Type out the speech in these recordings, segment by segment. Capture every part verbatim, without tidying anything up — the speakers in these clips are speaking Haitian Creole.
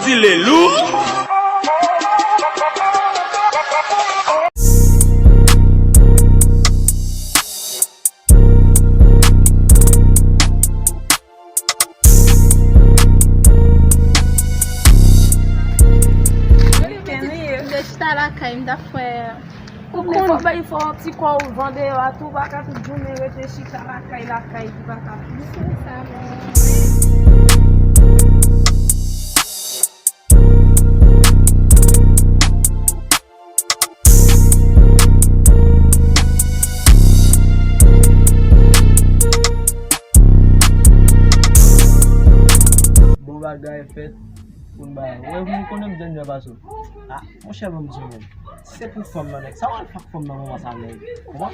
Ti Lelou. M te chita lakay, m t ap fè Ou konnen fò bay fò yon ti kò ou van deyò a tou, pa ka tout jounen rete chita lakay, lakay, ki pa ka plis. Bon bagay fèt pou n bay. Wè, ou konnen m jèn jan pase w. Ah, monchè, ban m di w menm. Si se pou fanm nan, nèg, sa w al fè ak fanm nan moman sa, nèg? Konprann?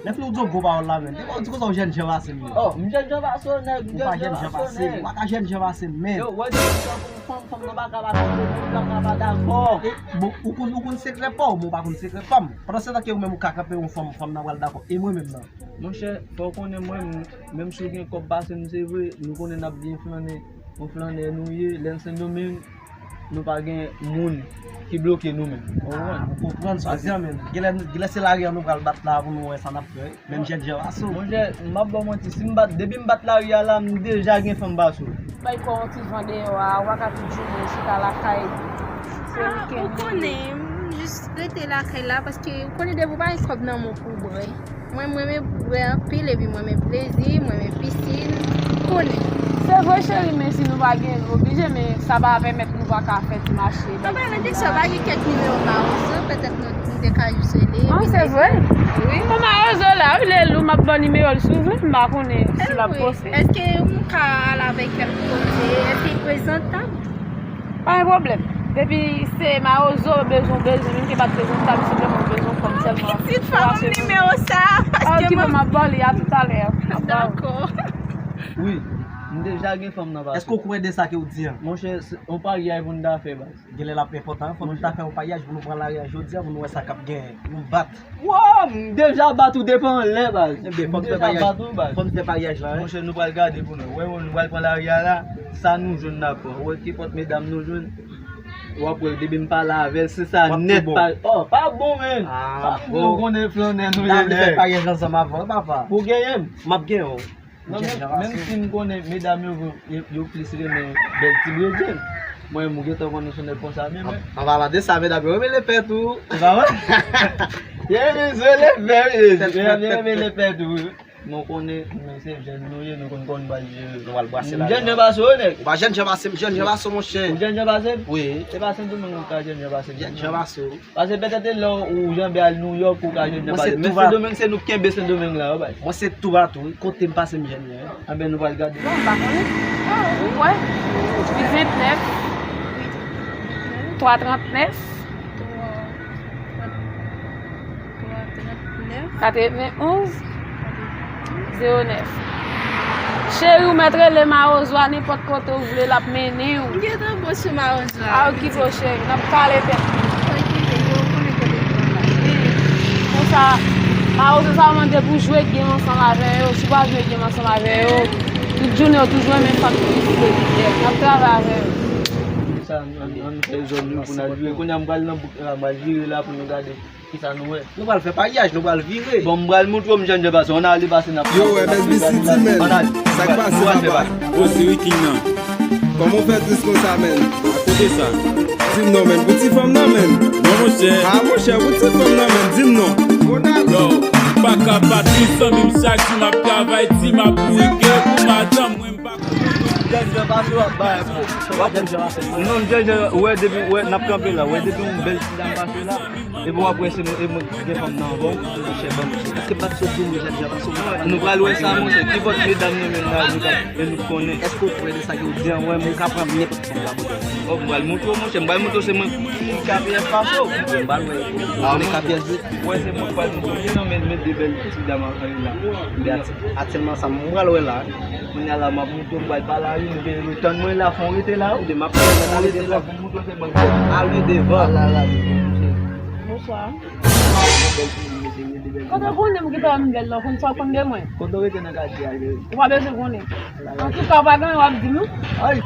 Lè fini w di yon gwo pawòl la, menm. Depi w di konsa, w jèn jan pase m, menm. Oh, m jèn jan pase w, nèg. Ou pa jèn jan pase m. Ou pa ka jèn jan pase m, menm. Yo, wè, depi w di yon fanm, fanm nan pa ka pa konprann, fanm nan pa ka pa dakò. E, bon, ou konn, ou konn sekrè pa w, men w pa konn sekrè pa m. Pandan se tan ke ou menm ou ka kanpe yon fanm, fanm nan pral dakò. E mwen menm nan? Monchè, fò w konnen mwen, menm si w gen kòb pase m, se vre, nou konnen n ap byen flannen. Yon flannè nou ye, lè n Sendomeng, nou pa gen moun ki bloke nou menm. Ou konprann? Ah, m konprann sa w di an, men genlè, genlè se lari a nou pral bat la pou nou wè sa n ap fè. Menm jèn jan pase w. Monchè, m p ap ba w manti, si m bat, depi m bat lari a la, m deja gen fanm pase w. Bay kò yon ti van deyò a, ou pa ka tout jounen chita lakay. Se weekend. Ou konnen, m jis rete lakay la, paske ou konnen depi w pa gen kòb nan men w pou w bwè. Mwen, m renmen bwè anpil, epi m renmen plezi, m renmen pisin, ou konnen. Se vre, cheri, men si nou pa gen, nou oblije, men sa pa pèmèt nou pa ka fè ti mache. Papa, nan kesyon, pa gen kèk nimewo Mawozo, petèt nou, nou te ka jis rele. Ah, se vre? Wi. Bon, Mawozo la, wi, Lelou, m ap ba w nimewo l si w vle, m pa konnen si l ap poste. Èske ou ka al avèk kèk kote? Èske l prezantab? Pa gen pwoblèm. Depi se Mawozo bezwen, bezwen, menm ke pa t bezwen, ta m senpleman bezwen fanm sèlman. Pitit, fè m nimewo sa, paske mwen. Okipe m, m ap ba w li a toutalè. M ap ba w. Dakò. Wi, m deja gen fanm nan pase. Èske w kwè de sa ke w di an? Monchè, se yon paryay pou n ta fè, baz. Genlè l ap enpòtan, fò nou ta fè yon paryaj pou nou pran lari a jodi a, pou nou wè sa k ap genyen. Nou bat. Wow, m deja bat ou depi anlè, baz. Ebyen, fò n fè paryaj. Fò n fè paryaj la, wi. Monchè, nou pral gade pou nou. Wè, nou pral pran lari a la. Sa nou jwenn n ap pran. Wè, kenpòt medam nou jwenn. W ap wè, depi m pale avè l, se sa nèt pa. Oh, pa bon, men. Ah, bon. Ou konnen flannè nou ye, nèg. N ap fè paryaj ansanm avè w, papa. Pou genyen m. M ap genyen w. Non, men, menm si m konnen medam yo, yo, yo plis renmen bèl ti bredjenn. Mwen, m gentan konnen se nèg konsa menm, wi. An palan de sa, medam yo renmen lepè tou. Se pa vre? Yo renmen jwe lepè, wi. Yo renmen lepè tou, wi. Men w konnen, men se jèn nou ye, nou konn kòman nou pral jere. Nou pral brase la. M jèn jan pase w, nèg. Ou pa jèn jan pase m, jèn jan pase w, monchè. Ou jèn jan pase m? Wi. E pa Sendomeng ou ka jèn jan pase m. Jèn jan pase w. Paske petèt e lè ou janbe al Nouyòk ou ka jwenn nan pale. Men Sendomeng, se nou k kenbe Sendomeng la, wi, baz. Mwen se toupatou, wi. Kote m pase m jwenn li, wi. Anben, nou pral gade. Bon, m pa konnen. Ou kwè? Uit vennèf, twa trannèf, katrevennonz, zewo nèf. Cheri, ou mèt rele Mawozo a nenpòt kote w vle, l ap mennen w. M gentan bon sou Mawozo a. A, okipe w, cheri, n ap kale tèt nou. Okipe, yo konnen kote m pran la. Konsa, Mawozo sa mande pou jwe game ansanm avè yo. Si w pa jwe game ansanm avè yo, tout jounen yo toujou renmen fanm ki plis ke li. N ap travay avè yo. Sa, ann, ann fè zòn nou pou n al jwe. Kounye a m pral nan bouk la, m pral vire la pou nou gade. Kisa nou wè? Nou pral fè paryaj, nou pral vire. Bon, m pral montre w, m jèn jan pase. Ann ale pase n ap. Yo, M S B C T, man. Ann ale. Sa k pase, papa? O, se wi king nan. Kòman w fè tris konsa, man? Kote sa? Di m non, man. Pou ti fanm nan, man. Non, monchè. Ah, monchè, pou ti fanm nan, man. Di m non. Yo, m pa ka pa tris, zanmi m, chak jou m ap travay, di m ap bourike pou madanm mwen, m pa konn. Jèn jan pase w ap bay. W ap jèn jan pase. Non, m jèn jan, ou wè depi, ou wè n ap kanpe la, ou wè depi yon bèl ti dam pase la. Epi w ap wè se nou, e mwen ki gen fanm nan anvan w, monchè, ban m. Èske m pa t sot di nou jèn jan pase w? Nou pral wè sa, monchè. Ki bòt medam nan menm la, nou ka, e nou konnen. Èske w kwè de sa ke w di an? Wè, mwen ka pran nenpòt fanm la, monchè. Oh, m pral montre w, monchè. M pral montre w se mwen ki K P F pase w. M pral wè. Ah, mwen K P F di. Wè, se mwen k pral montre w. Gen nan men, men de bèl ti dam antre la. Epi aktyèlman sa m pral wè la. Kounye a la, m ap montre w, m pral pale a youn, epi tann mwen la, fò w rete la, wi. M ap rete la, fò m montre w se mwen. Ale devan. Bonswa. Kote w konnen m gentan wè m bèl la, w konn sa w konn de mwen? Kote w rete nan katye a, cheri? Ou pa bezwen konnen. Antouka, w pa gen anyen w ap di m, non? Ay!